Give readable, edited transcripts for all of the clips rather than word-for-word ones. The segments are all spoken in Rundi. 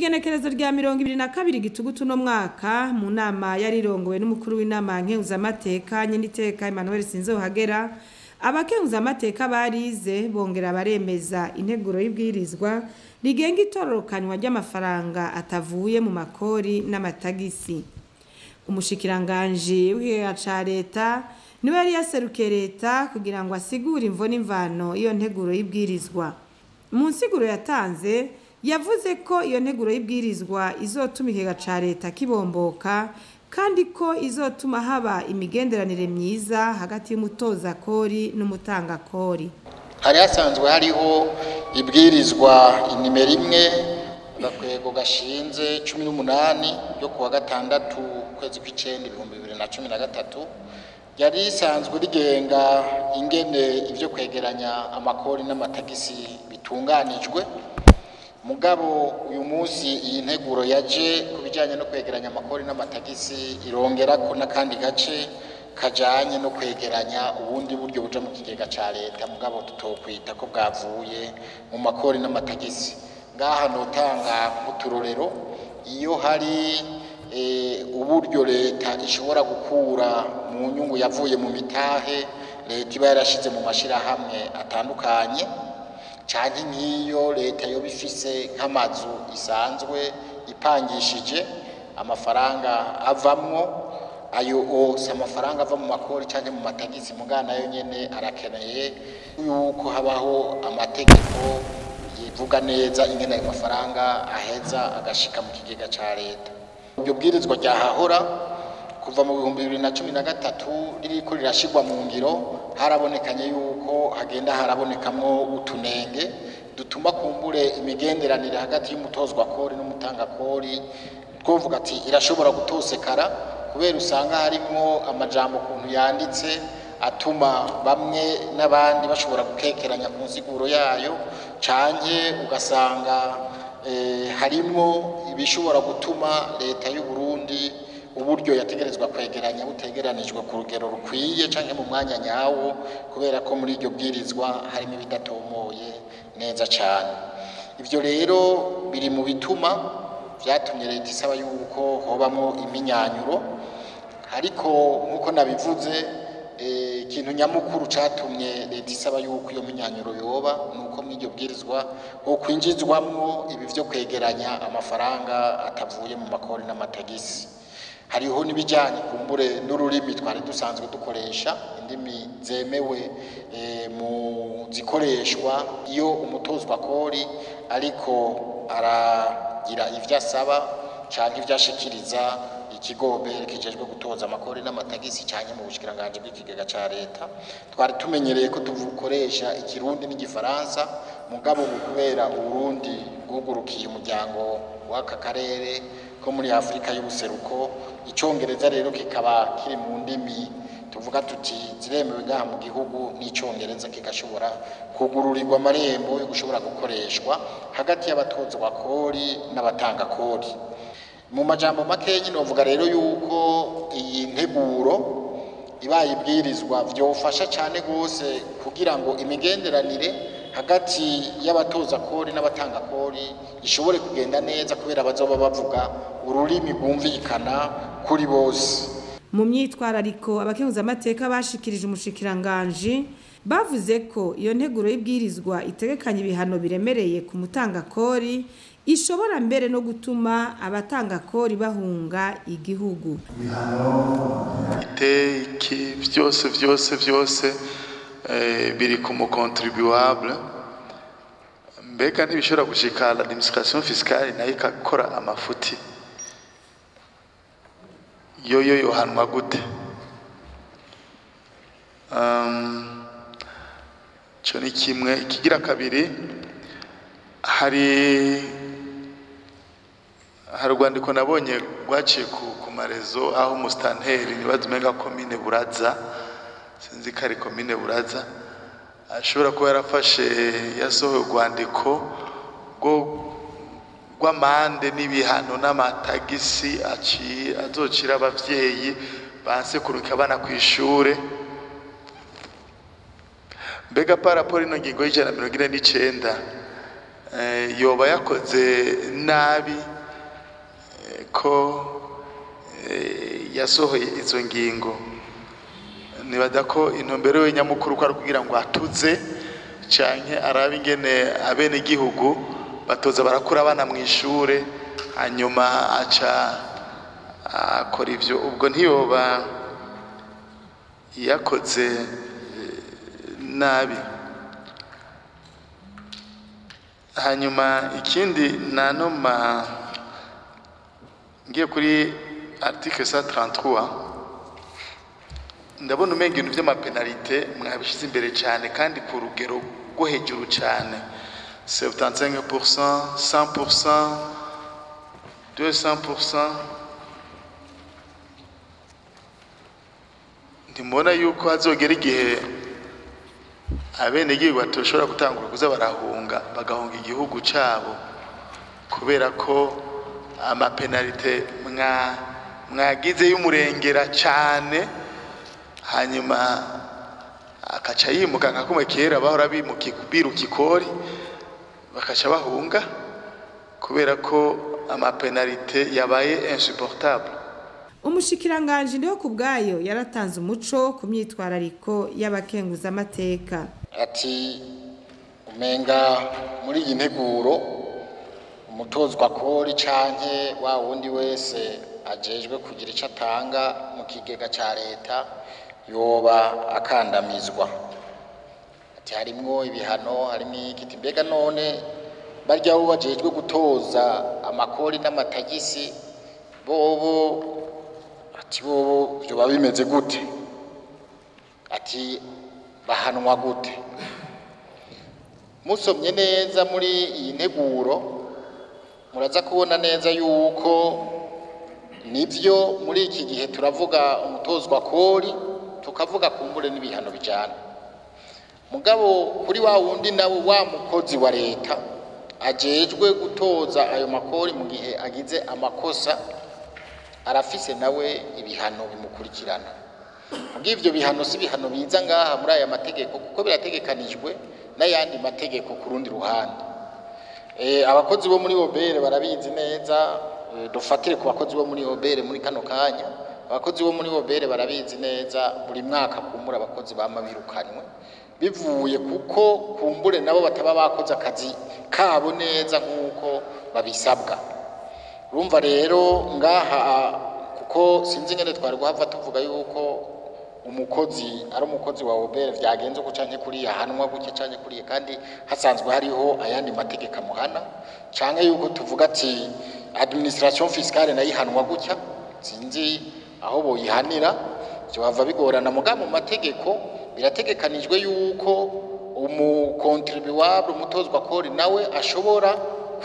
Kw'igenekerezo rya 22 Gitugutu no mwaka, mu nama yarirongowe n'umukuru w'inama nkenguzamateka nyeniteka Emmanuel Sinzohagera, abakenguzamateka barize bongera baremeza integuro y'ibwirizwa rigenga itororokanywa ry'amafaranga atavuye mu makori n'amatagisi. Umushikiranganji w'ikigega ca leta niwe yari yaserukiye leta kugira ngo asigure imvo n'imvano iyo nteguro y'ibwirizwa. Mu nsiguro yatanze, yavuze ko iyo nteguro y'ibwirizwa izotuma ikigega ca leta kibomboka, kandi ko izotuma haba imigenderanire myiza hagati y'umutoza kori n'umutanga kori. Hari hasanzwe hariho ibwirizwa inimero 1 agakwego gashinze 18 yo kuwa gatandatu kwezi kw'icenda 2013, yari isanzwe rigenga ingene ivyo kwegeranya amakori n'amatagisi bitunganijwe. Mugabo uyu munsi iyi nteguro yaje ku bijanye no kwegeranya amakori n'amatagisi irongerako n'akandi gace kajanye no kwegeranya ubundi buryo buja mu kigega ca leta, mugabo tutokwita ko bwavuye mu makori n'amatagisi. Ngaha notanga nk'uturorero, iyo hari uburyo leta ishobora gukura mu nyungu yavuye mu mitahe leta iba yarashize mu mashirahamwe atandukanye, canke nk'iyo leta yoba ifise nk'amazu isanzwe ipangishije, amafaranga avamwo ayo si amafaranga ava mu makori canke mu matagisi, mugabo nayo nyene arakeneye yuko habaho amategeko yivuga neza ingene ayo mafaranga aheza agashika mu kigega ca leta. Iryo bwirizwa ryahahora kuva mu 2013 ririko rirashirwa mu ngiro, harabonekanye yuko hagenda harabonekamwo utunenge dutuma kumbure imigenderanire hagati y'umutozwa kori n'umutanga kori, twovuga ati irashobora gutosekara, kubera usanga harimwo amajambo ukuntu yanditse atuma bamwe n'abandi bashobora gukekeranya ku nsiguro yayo, canke ugasanga harimwo ibishobora gutuma leta y'u Burundi uburyo yategerezwa kwegeranya butegeranijwe ku rugero rukwiye canke mu mwanya nyawo, kubera ko muri iryo bwirizwa harimo ibidatomoye neza cane. Ivyo rero biri mu bituma vyatumye leta isaba yuko hobamwo iminyanyuro, ariko nkuko nabivuze, ikintu nyamukuru catumye leta isaba yuko iyo minyanyuro yoba nuko muri iryo bwirizwa ho kwinjizwamwo ibi vyo kwegeranya amafaranga atavuye mu makori n'amatagisi. Hariho n'ibijanye kumbure n'ururimi twari dusanzwe dukoresha, indimi zemewe mu zikoreshwa iyo umutozwa kori ariko aragira ivyo asaba canke ivyo ashikiriza ikigo kijejwe gutoza amakori n'amatagisi canke mu bushikiranganji bw'ikigega ca leta. Twari tumenyereye ko tuvukoresha ikirundi n'igifaransa, mugabo ubu kubera Uburundi bwugurukiye umuryango w'aka karere ko muri Afrika y'ubuseruko, icongereza rero kikaba kiri mu ndimi tuvuga tuti ziremewe ngaha mu gihugu, n'icongereza kigashobora kugururirwa amarembo yo gushobora gukoreshwa hagati y'abatozwa kori n'abatanga kori. Mu majambo makenyi novuga rero yuko iyi nteguro ibaye ibwirizwa vyofasha cane gose kugira ngo imigenderanire hagati y'abatoza kori n'abatanga kori ishobore kugenda neza, kubera bazoba bavuga ururimi rwumvikana kuri bose. Mu myitwarariko abakenguzamateka bashikirije umushikiranganji bavuze ko iyo nteguro y'ibwirizwa itegekanya ibihano biremereye ku mutanga kori, ishobora mbere no gutuma abatanga kori bahunga igihugu. Iteki vyose vyose vyose biri ku mucontribuable, mbega ntibishobora gushika l'administration fiscale nayo ikakora amafuti, yoyo yohanwa gute? Ico ni kimwe. Ikigira kabiri, hari urwandiko nabonye rwaciye ku marezo aho umustanteri nibaza umenga komine Buraza, sinzi ko ari komine Buraza, ashobora kuba yarafashe yasohoye urwandiko rw'amande n'ibihano n'amatagisi azocira abavyeyi banse kurungika abana kw'ishure. Mbega par rapport ino ngingo y'ijana na mirongo ine n'icenda, yoba yakoze nabi ko yasohoye izo ngingo, nibaza ko intumbero we nyamukuru ko ari kugira ngo atuze canke arabe ingene abenegihugu batoza barakura abana mu ishure, hanyuma aca akora ivyo. Ubwo ntiyoba yakoze nabi. Hanyuma ikindi nanoma ngiye kuri article 133, ndabona umenga ibintu vy'amapenalite mwabishize imbere cyane kandi ku rugero rwo hejuru cyane, 75%, 100%, 200%. Ntimubona yuko hazogera igihe abenegihugu batoshobora gutangura kuza barahunga, bagahunga igihugu cabo kubera ko amapenalite mwagize y'umurengera cyane, hanyuma akaca yimuka nka kumwe kera bahora biruka ikori bakaca bahunga kubera ko amapenalite yabaye insupportable. Umushikiranganji Ndiho kubwayo yaratanze umuco ku myitwarariko y'abakenguzamateka. Ati umenga muri iyi nteguro umutozwa kori canke wa wundi wese ajejwe kugira ico atanga mu kigega ca leta yoba akandamizwa. Ati harimwo ibihano, harimwo ikiti. Mbega none barya bo bajejwe gutoza amakori n'amatagisi bobo, ati bobo vyoba bimeze gute? Ati bahanwa gute? Musomye neza muri iyi nteguro muraza kubona neza yuko nivyo muri iki gihe turavuga umutozwa kori, tukavuga kumbure n'ibihano bijana. Mugabo kuri wa wundi nawe wa mukozi wa leta ajejwe gutoza ayo makori, mu gihe agize amakosa arafise nawe ibihano bimukurikirana. Mugivyo bihano si bihano biza ngaha muri aya mategeko, kuko birategekanijwe n'ayandi mategeko ku rundi ruhande. Abakozi bo muri OBR barabizi neza, dufatire ku bakozi bo muri OBR muri kano kanya. Abakozi bo muri OBR barabizi neza, buri mwaka kumbura abakozi bama birukanywe bivuye kuko kumbure nabo bataba bakoze akazi kabo neza nkuko babisabwa. Urumva rero ngaha, kuko sinzi ngene twari guhava tuvuga yuko umukozi ari umukozi wa OBR vyagenze uko canke kuriya ahanwa gutya canke kuriya, kandi hasanzwe hariho ayandi mategeko amuhana, canke yuko tuvuga ati administration fiscale nayo ihanwa gutya, sinzi aho boyihanira, vyohava bigorana. Mugabo mu mategeko birategekanijwe yuko umukontribuable, umutozwa kori, nawe ashobora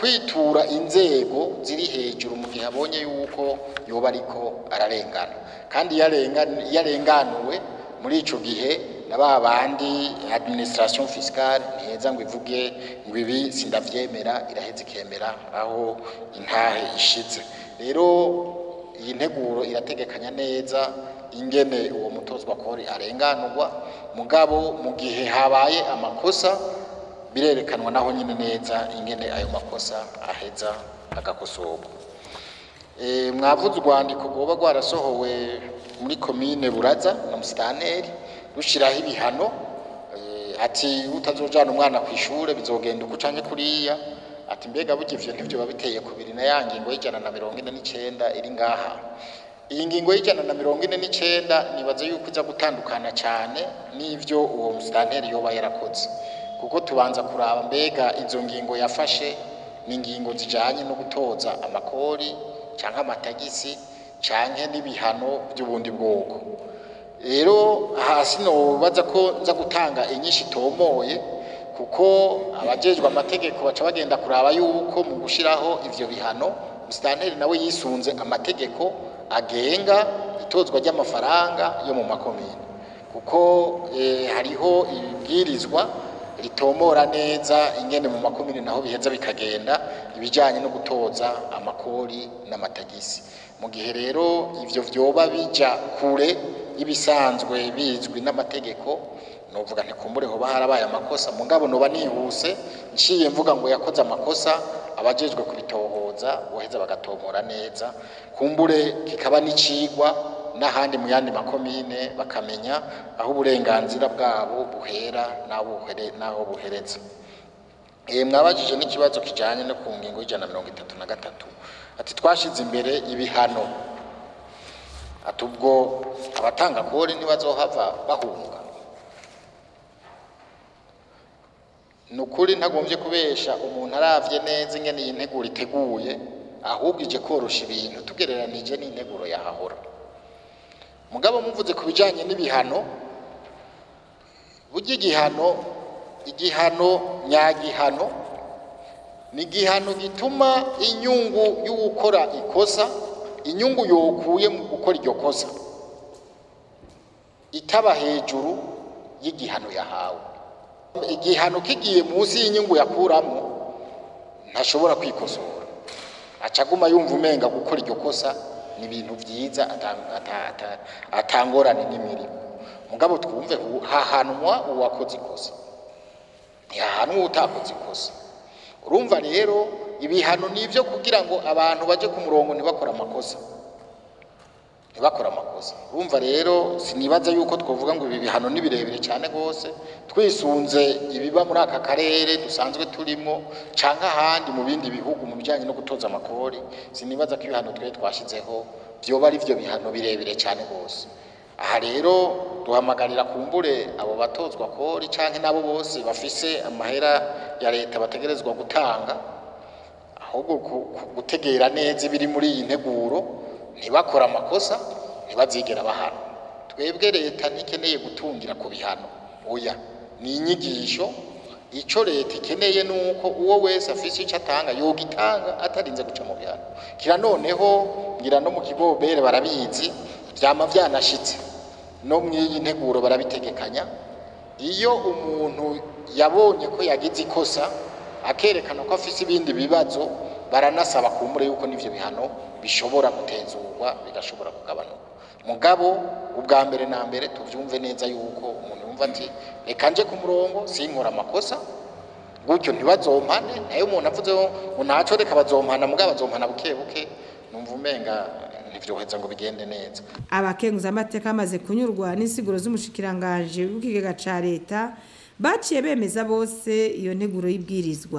kwitura inzego ziri hejuru mu gihe abonye yuko yoba ariko ararengana, kandi yarenganuwe muri ico gihe na ba bandi administration fiscale ntiheza ngo ivuge ngo ibi sindavyemera, iraheza ikemera aho intahe ishize. Rero iyi nteguro irategekanya neza ingene uwo mutozwa kori arenganurwa, mugabo mu gihe habaye amakosa birerekanwa naho nyine neza ingene ayo makosa aheza agakosorwa. Mwavuze urwandiko rwoba rwarasohowe muri komine Buraza na musitanteri rushiraho ibihano, ati utazojana umwana ku ishure bizogenda uko canke kuriya. Ati mbega burya ivyo ntivyo biteye kubiri na ya ngingo y'149 iri ngaha. Iyi ngingo y'149 nibaza yuko iza gutandukana cyane n'ivyo uwo musitanteri yoba yarakoze, kuko tubanza kuraba mbega izo ngingo yafashe ni ingingo zijanye no gutoza amakori canke amatagisi canke n'ibihano by'ubundi bwoko. Rero hasi nobaza ko nza gutanga inyinshi itomoye, kuko abajejwe amategeko baca bagenda kuraba yuko mu gushiraho ivyo bihano musitanteri nawe yisunze amategeko agenga itozwa ry'amafaranga yo mu makomine, kuko hariho ibwirizwa ritomora neza ingene mu makomine naho biheza bikagenda ibijanye no gutoza amakori n'amatagisi. Mu gihe rero ivyo vyoba bija kure y'ibisanzwe bizwi n'amategeko, Novuga ntikumbure hoba harabaye amakosa, mugabo noba nihuse nciye mvuga ngo yakoze amakosa. Abajejwe kubitohoza boheza bagatomora neza, kumbure kikaba n'icigwa n'ahandi mu yandi makomine, bakamenya aho uburenganzira bwabo buhera n'aho buhereza. Mwabajije n'ikibazo kijanye no ku ngingo y'133, ati twashize imbere ibihano, ati ubwo abatanga kori ntibazohava bahunga. Nukuri ntagombye kubesha, umuntu aravye neza ingene iyi nteguro iteguye, ahubwo ije korosha ibintu tugereranije n'integuro yahahora. Mugabo muvuze ku bijanye n'ibihano, burya igihano nyagihano ni igihano gituma inyungu y'ugukora ikosa, inyungu yokuye mu gukora iryo kosa, itaba hejuru y'igihano yahawe. Igihano kigiye munsi y'inyungu yakuramo, ntashobora kwikosora, acaguma yumva umenga gukora iryo kosa ni ibintu vyiza, atangorane n'imirimo. Mugabo twumve, hahanwa uwakoze ikosa, ntihahanwa utakoze ikosa. Urumva rero ibihano nivyo kugira ngo abantu baje ku murongo, ntibakore amakosa, ntibakore amakosa. Urumva rero sinibaza yuko twovuga ngo ibi bihano ni birebire cyane gose, twisunze ibiba muri aka karere dusanzwe turimo canke ahandi mu bindi bihugu mu bijanye no gutoza amakori. Sinibaza ko ibihano twe twashizeho vyoba ari vyo bihano birebire cyane gose. Aha rero duhamagarira kumbure abo batozwa kori canke nabo bose bafise amahera ya leta bategerezwa gutanga, ahubwo gutegera neza ibiri muri iyi nteguro, ntibakora amakosa, ntibazigera bahana. Twebwe leta ntikeneye gutungira ku bihano, oya, ni inyigisho. Ico leta ikeneye nuko uwo wese afise ico atanga yogitanga atarinze guca mu bihano. Kira noneho ngira no mu kigobere barabizi, vyama vyanashitse no mw'iyi nteguro barabitegekanya. Iyo umuntu yabonye ko yagize ikosa akerekana ko afise ibindi bibazo, baranasaba kumbure yuko n'ivyo bihano bishobora gutezurwa, bigashobora kugabanuka. Mugabo ubwa mbere na mbere tuvyumve neza yuko umuntu yumva ati reka nje ku murongo sinkora amakosa, gutyo ntibazompane. Nayo umuntu avuze ngo ntaco reka bazompana, mugabo bazompana buke buke, numva umenga ntivyoheza ngo bigende neza. Abakenguzamateka bamaze kunyurwa n'insiguro z'umushikiranganji w'ikigega ca leta, baciye bemeza bose iyo nteguro y'ibwirizwa.